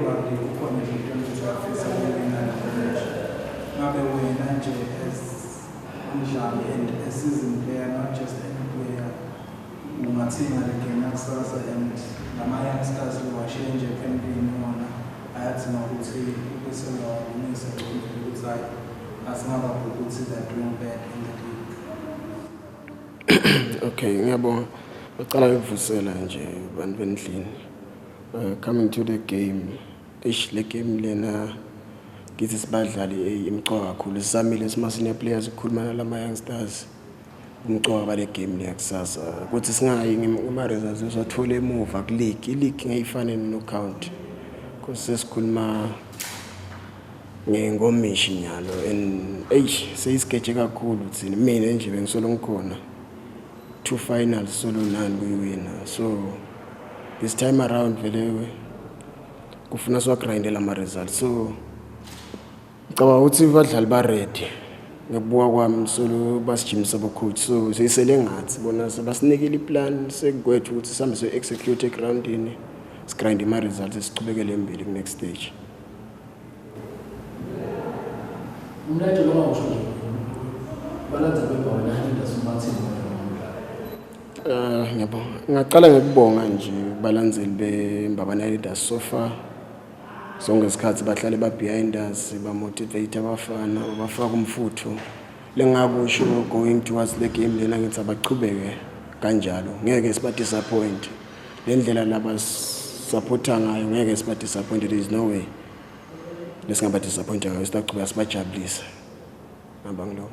Probably kukhona nje into ukuthi uyafisa ukuwina le ngabe wena nje as umdlali and a seasoned player, not just any player, ungathenga le game yakusasa and nama-youngsters liwashiye nje ecampini wona ayadzinga ukuthi bese uyawabonisa engcondweni ukuthi hhayi, asingababhuki ukuthi they're doing bad in the league? Okay, ngiyabonga. Bacala ngikuvusela nje bantu bendlini. Coming to the game, eish, le game lena kithi sibadlali imcoka kakhulu. Sisamile sima senior players ukukhuluma nalama youngsters. Umcoka bale game le yakusasa ukuthi singayi ngema-results esiwathole emuva ku-league. I-league ngeyifane ne-knockout because sesikhuluma ngenkomishi nyalo and eish, seyisigeje kakhulu thina. Mina nje bengisolo ngikhona two finals, solo nani kuyiwina, so this time around vele kufuna siwagrindela ama-results. So ngicabanga ukuthi abadlali ba-ready ngekubuka kwami, solo basijimisa abo-coach, so seyisele ngathi bona sebasinikile iplan, sekukwethu ukuthi sihambe siyo-execute egrawundini, sigrinde ama-results, sichubekele embili ku-next stage. Umlayeto lo ongawusho nje balandza beBhawana Highlanders ubathini bona ngomdlalo? Ngiyabonga. Ngingaqala ngokubonga nje kubalandzeli beMbabane Highlanders. So far sonke isikhathi bahlale ba-behind us, ba-motivate abafana, bafaka umfutho. Lengakusho going towards le game lena, ngithi abachubeke kanjalo, ngeke siba-disappoint. Le ndlela laba-supporta ngayo, ngeke siba-disappoint. There is no way lesingaba-disappointa ngayo, sitachubeka sibajabulise. Ngihamba ngiloko.